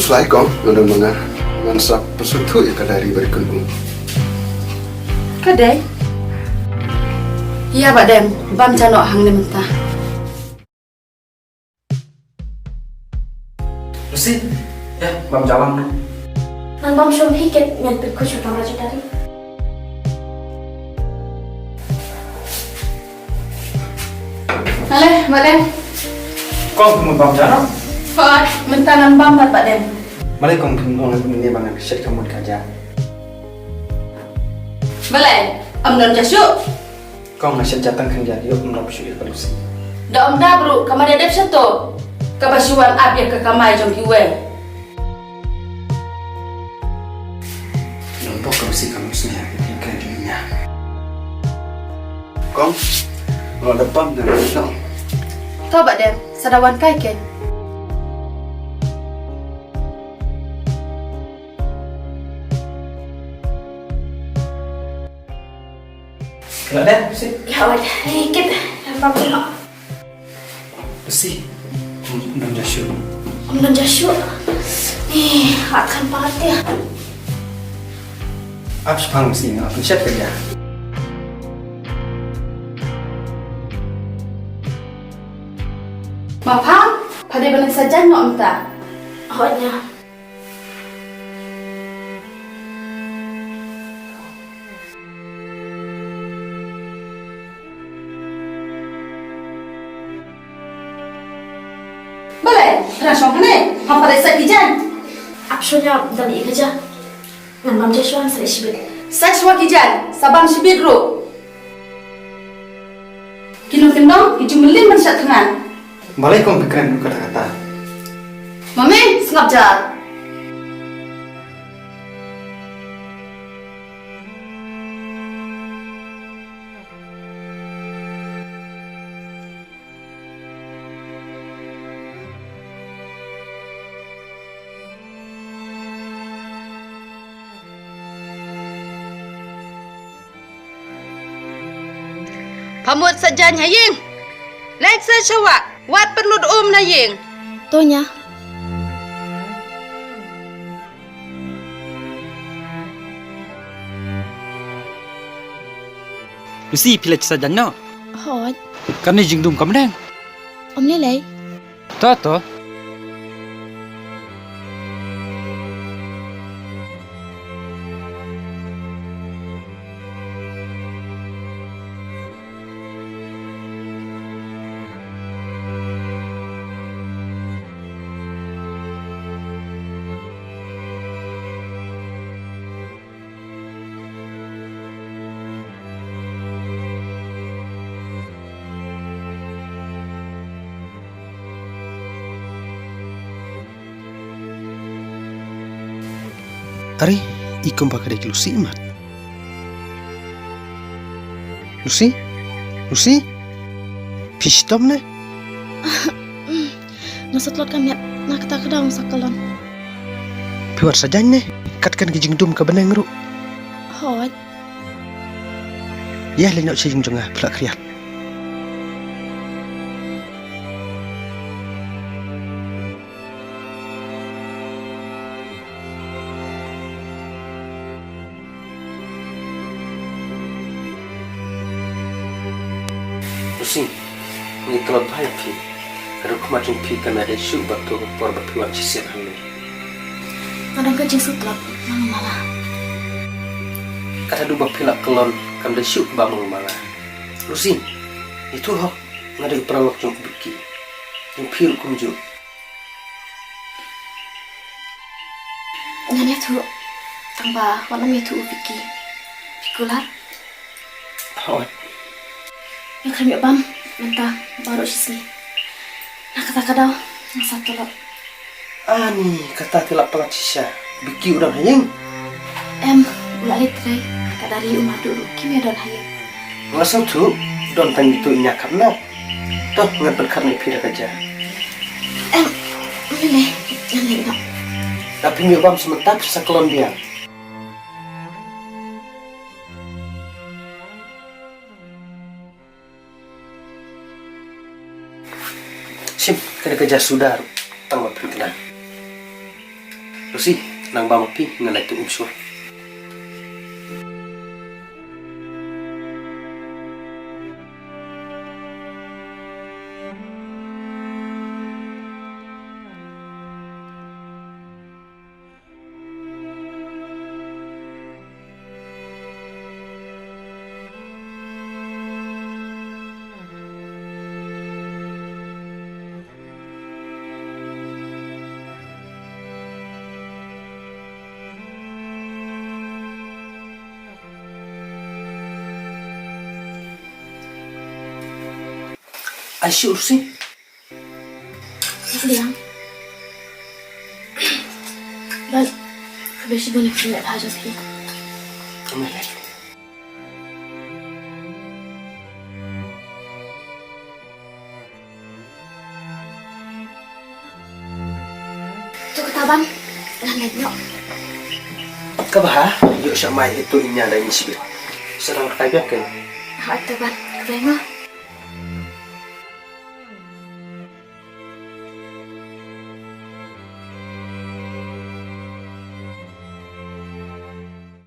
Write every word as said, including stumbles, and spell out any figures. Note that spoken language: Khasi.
Slai kong, ngan don ma nga. Ngan sa pynsuhthuh ïa ka diary ba dei kong. Ka dei? Ïa Bah Dem, bam ja noh hangne mynta. Lucy, ïa, bam ja lang noh. Nang bam shong hi kit, ngan pynkuh sha kamra jong ka diary. Ale, Bah Dem. Kong, kumno bam ja noh? Hooid, mynta ngan bam bad Bah Dem. Balei kong phin ong ïa ngi ba ngan shet ka mut ka ja? Balei, ym don ja shuh? Kong, nga shet ja tang khyndiat, ïoh ym don shuh ïa ka Lucy. Da ym da ruh, ka ma dei dep shato. Kaba shu wan ap ïa ka kamai jong kiwei. Nang pok ka Lucy kam sngewsih ïa ka kren jong nga. Kong, nga la da bam da nga. To Bah Dem, sa da wan kai keiñ. Kena deh, Lucy. Ïa, wat. Eh, kit. Lam bam noh. Lucy. Ym don ja shuh. Ym don ja shuh. Eh, hat kan parat ïa. Ap shipang Lucy, nga ap shet ka ja. Ma Phang, pha dei ban sa jan noh mynta. Hooid ïa. Balei, nang shong hangne, ha pha dei sa ki jan. Ap shong ïa, dang ïa ka ja. Ngan bam ja shuwa, sa shibit. Sa shuwa ki jan, sa bam shibit ruh. Ki nongkyndong ki ju mlien ban shah thngan. Balei kong phi kren kata kata? Mami, sngap jar. Pha mut sa jan ha ïing. Leit sa sha wah, wat pynlut um na ïing. To nya. Lucy, phi leit sa jan noh? Hooid. Kane jingdum kam dang. Ym lei lei. To, to. Are, i kumba ka dei ka Lucy mat. Lucy? Lucy? Phi shitom ne? Nga sa tlot ka miat, na kata ka daw nga sa kyllon. Phi wan sa jan ne? Katkan ka jingdum ka bneng ruh. Hooid. Ïa leit noh sha ïing jong nga, phi lah khriat. Lucy, ngi tlot bha ïa phi. Ka dei khmat jong phi kam dei shuh ba to ka por ba phi wan shisien hangne. Nga don ka jingsngewtlot, Mama. Kata duh ba phi lah kyllon kam dei shuh ba Mama. Lucy, ïathuh hok, nga dei u paralok jong u Vicky. Jong phi ruh kumjuh. Ngan ïathuh, tang ba wat nym ïathuh u Vicky. Phi kular? Hooid. Ïa khlem ïoh bam mynta baroh shisngi. Na kata ka daw nga sa tulop. Ani, kata te la palat shisha. Vicky u don ha ïing? Em, u la leit trei. Ka diary u Madu ruh kim ïa don ha ïing. Nga sngewthuh, don tang ito ïa nga katno. To, ngan pynkhap ïa phi da ka ja. Em, ym lei lei, ngan leit noh. Da phim ïoh bam sa mynta phi sa kyllon biang. Shim, ka dei ka ja suda ruh, tang ba phin kynang. Si, nang ba ma phi ngan leit tu um shuwa. Ai shuh Rosi. Liang. Bad, ka bisi bun ka bisi bun. Kami lagi. Tu ka taban. Dah naik nyok. Ka baha, yuk syak mai itu inya dah isi. Sedang ka taban ke. Ha taban. Kau